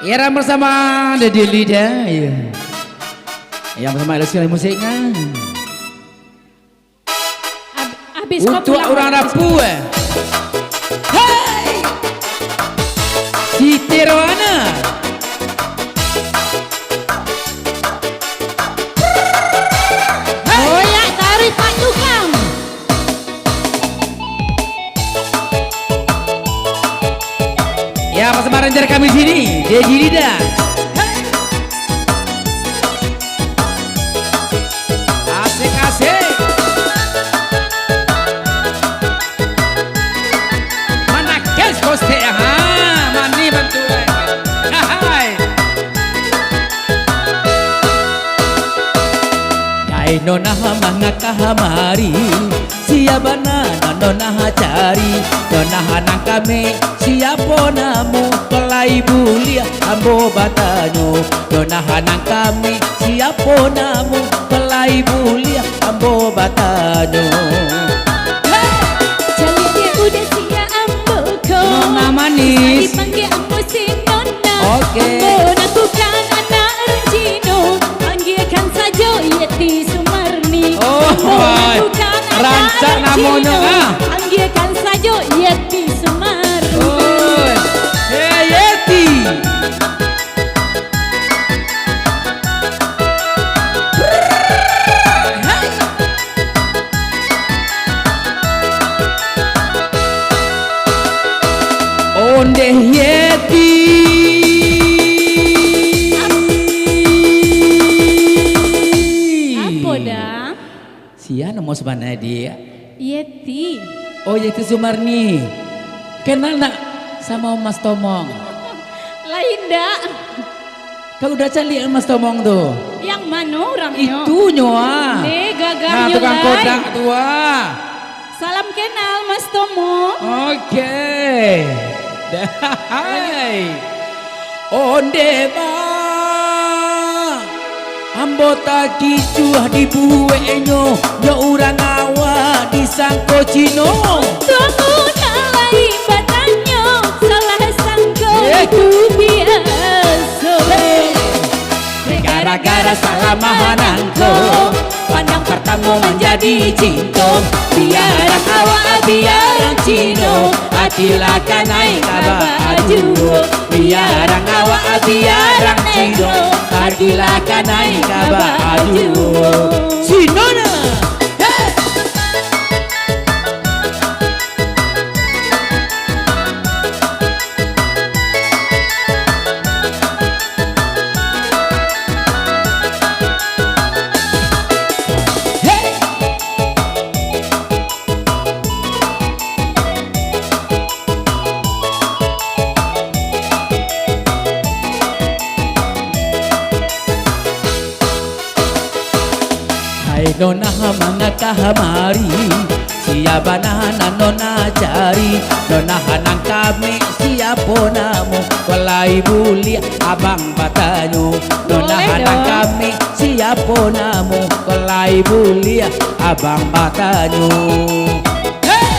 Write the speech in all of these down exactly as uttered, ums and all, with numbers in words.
Era bersama The Daily Day. Iya. Yang bersama Lesti Musiknya. Ab-, habis. Untuk copy orang lah, Rapu, eh. Hei! Siti Rohana. Hei! Goyak tarik Pak Tukang. Ya, bersama ranger kami sini, Dedi Rida. Asik, asik. Manakes kostek, ha, mani bantuan. Hai. Dai nonah mangakah mari, sia bana nan nonah cari, nonah nan kami, siapo namo, kolai buliah ambo batanyo, nonah nan kami, siapo namo, kolai buliah ambo batanyo. Hei! Caliak dek udah sia ambo ko. Nona manis. Bisa dipanggia ambo si Nona. Oke. Ambo nak bukan anak urang Cino. Panggiakan sajo Yeti Sumarni. Oh, ambo nak bukan anak urang Cino. Rancak namonyo, ah. Panggiakan sajo Yeti Sumarni. Oi. Eh, Yeti. Ondeh Yeti. Apo, Da? Sia namo sabana dia? Yeti. Oh, Yeti Sumarni. Kenal ndak samo Mas Tomong? Lah indak. Kau udah caliak Mas Tomong tu? Yang mano urangnyo? Itunyo, ah. Deh, gagahnyo. Nah, tukang lai. Kodak tu, ah. Salam kenal, Mas Tomong. Oke. Dahai. Onde ba, ambo takicuah dibueknyo, nyo urang awak disangko Cino. Tunggu nak lai batanyo, salah sangko. Eh. Itu biaso. Eh. Gara-gara salah maham nangko, pandang partamo manjadi cinto. Biarang awak, biarang Cino, adilah kanai ka baajuo. Biarang awak, biarang Cino, adilah kanai ka baajuo. Cino nah. Hei! Hai nonah mangakah mari, sia bana nan nonah cari? Nonah nan kami siapo namo? Kolai buliah abang batanyo. Nonah nan kami siapo namo? Kolai buliah abang batanyo. Hei!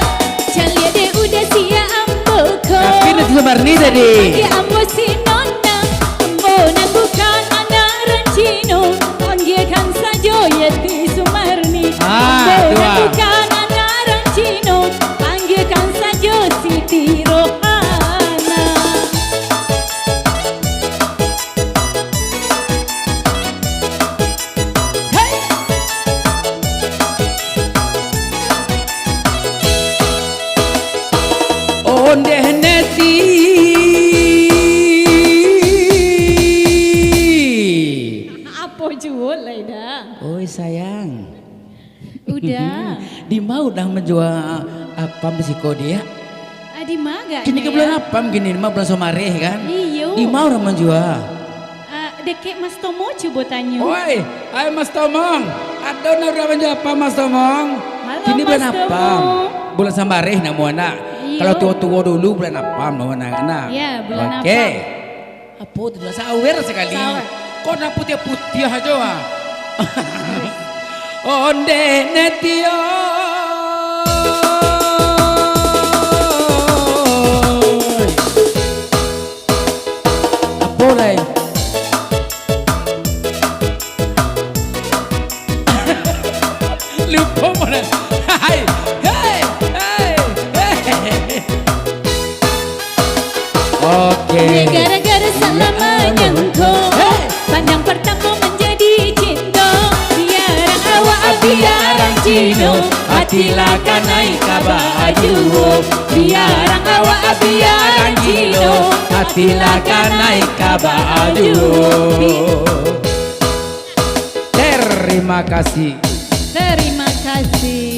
Caliak dek udah sia ambo ko. Tapi nanti Sumarni tadi. Panggia ambo si Nona, ambo nan bukan anak urang Cino. Panggiakan sajo Yeti Sumarni. Ah, ambo nan bukan anak urang Cino. Panggiakan sajo Siti Rohana. Hei! Ondeh Neti. Apo juo lai, Da? Oi, sayang. Udah. Di ma urang manjua apam siko, Diak? Ah, di ma agaknyo, kini ka bulan apam kini, di ma bulan Somareh, kan? Iyo. Di ma urang manjua? Ah, dekek Mas Tomo, cubo tanyo. Oi, ai Mas Tomong, ado nan urang manjua apam, Mas Tomong? Halo, kini bulan apam? Bulan Somareh namo anak. Iyo. Kalau tuo-tuo dulu bulan apam namo anak. Yo, bulan apam. Oke. Apo tu lah, sawer sakali. Sawer. Kok nan putiah-putiah ajo, ah? Ondeh Neti, oi. Apo Cino, hatilah ka naik ka bajuo. Biaran awak biaran Cino, hatilah ka naik ka bajuo. Terima kasih. Terima kasih.